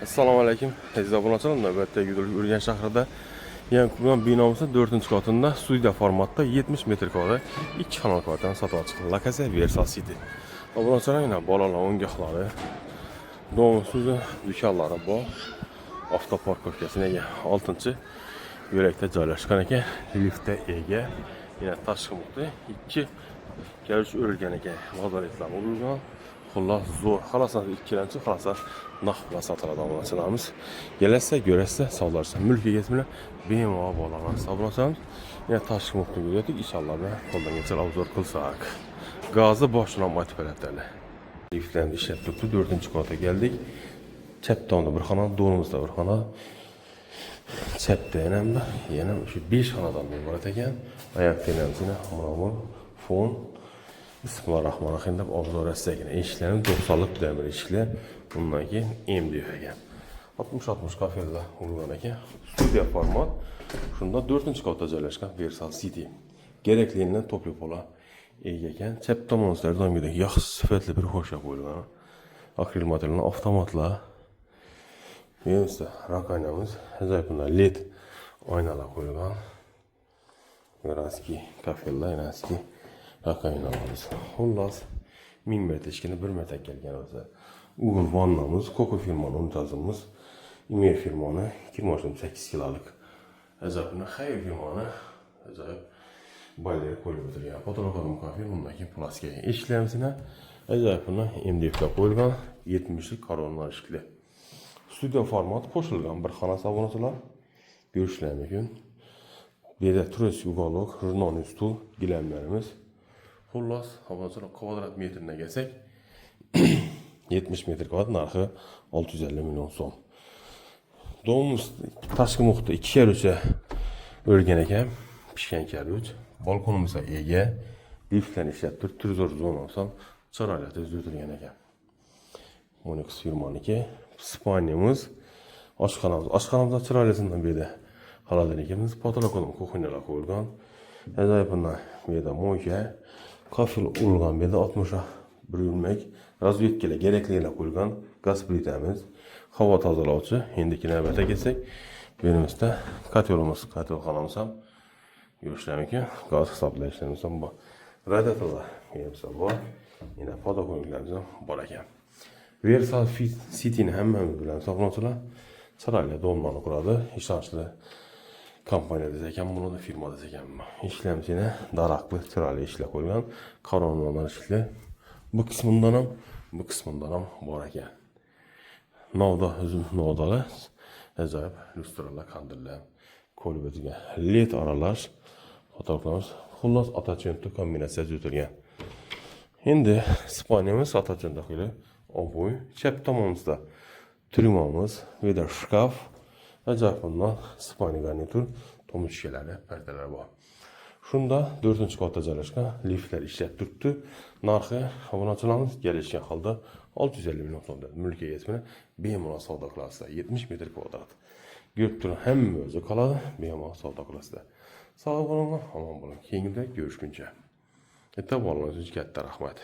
Assalomu alaykum, aziz obunachilar. Navbatdagi videolik Urganch shahrida yangi qurilgan binomizda 4-qatında studiya formatda 70 metr kvadrat 2 xonali kvartirani sotib chiqdi. Lokatsiya Versal City. Obunachilar, yana bolalar o'yingohlari, domimizni do'konlari bor. Avtoparkovkasini ega. 6 yo'lakda joylashgan ekan, liftga ega. Yana tashqi muhiti 2 kalish o'rilgan ekan. Lazaretlar urilgan. Xullas, zo'r. Xohlasa ikkilamchi, xohlasa naqd bilan sotiladi, obunachilarimiz. Kelasizlar, ko'rasizlar, savdolarsiz. Mulk egasi bilan bemalol bog'lanasiz, obunachilarimiz. Yana tashqi muhitni ko'rdik, inshaalloh bilan qo'ldan kelsa обзор qilsak. Gazi boshini ham aytib beradi. Liftlarni ishlab turibdi. 4-qavatga keldik. Chap tomonda bir xona, do'limizda bir xona. Chapda yana bir, yana shu 5 xonadan iborat ekan. Oyoq yana mana bu fon. Bismillahirrohmanirrohim deb obzor ekan. Eshiklarimiz 90lik demir eshiklar. Bundan keyin MDF ekan. 60-60 kafelar urilgan ekan. Studiya format. Shunda 4-qavatda joylashgan Versal City. Kerakligidan topli pola ega ekan. Chap tomonimizda doimgidek yaxshi sifatli bir xo'sha qo'yilgan. Akril materialli avtomatlar. Yerda rakovinamiz, ajoyib bunday LED oynalar qo'yilgan. Городский kafellar, городский rakovinalarimiz. Xullas, 1000 metr eshigini 1 metr kelgan o'zi. Угол vannamiz, Koko firmani unitazimiz, Imer firmani 28 kilolik. Ajoyib Haier firmani ajoyib baylar qo'yilib o'tirgan. Потолок kafel, undan keyin plastik. Eshiklarimiz ajoyib buni MDF ga qo'yilgan 70lik korona eshiklar. Studiya format qo'shilgan bir xona, obunachilar. Ko'rishlar mumkin. Bu yerda турецкий уголок, журнальный stul, gilamlarimiz. Xullas, obunachilar, kvadrat metrine kelsak, 70 metr kvadrat narxi 650 million so'm. Domimiz tashqi muhiti ikki karucha o'rgan ekan, pishgan karuch. Balkonimizga ega, liftlar ishlab turib, televizor zonasi ham chiroyli o'tirgan ekan. Monix firmaniki. Спальня miz, oshxonamiz. Oshxonamizda chiroylisidan bu yerda холодильник imiz, потолок кухня lar qo'yilgan. Ajoyib bundan bu yerda мойка, kafel urilgan, bu yerda 60 bir yurmak, разведка lar keraklilar qo'yilgan, gaz plitamiz, havo tozalovchi. Endiki navbatga kelsak, bu yerimizda котёл imiz, котёл xonamiz ham ko'rishlar mumkin. Gaz hisoblashlarimiz ham bor. Radiatorlar bu yerimizda bor. Yana подоконник larimiz ham bor ekan. Versal City'ni hammamiz bilamiz, obunachilar. Chiroyli дом larni quradi. Ishonchli kompaniya desak ham bo'ladi, firma desak ham. Eshiklarimiz yana daraxtli, chiroyli eshiklar qo'yilgan. Koronalar eshiklar. Bu qismidan ham, bu qismidan ham bor ekan. Novda, uzun novdalar, ajoyib lyustralar, kandillar qo'yilib o'tilgan. LED aralash потолок larimiz. Xullas, ota cho'ntak kombinatsiyasi o'tilgan. Endi спальня miz ota cho'ntakli обои. Chap tomonimizda tryumomiz, bu yerda shkaf, ajoyib bundan спальня garnitur, tomuchkalari, pardalar bor. Shunda 4-qavatda joylashgan, liftlar ishlab turibdi. Narxi, obunachilarimiz, kelishgan holda 650 million so'm. Mulk egasi bilan bemalol savdo qilasizlar. 70 metr kvadrat. Ko'rib turib hamma o'zi qoladi, bemalol savdo qilasizlar. Sog' bo'ling, omon bo'ling. Keyingida ko'rishguncha. E'tiboringiz uchun katta rahmat.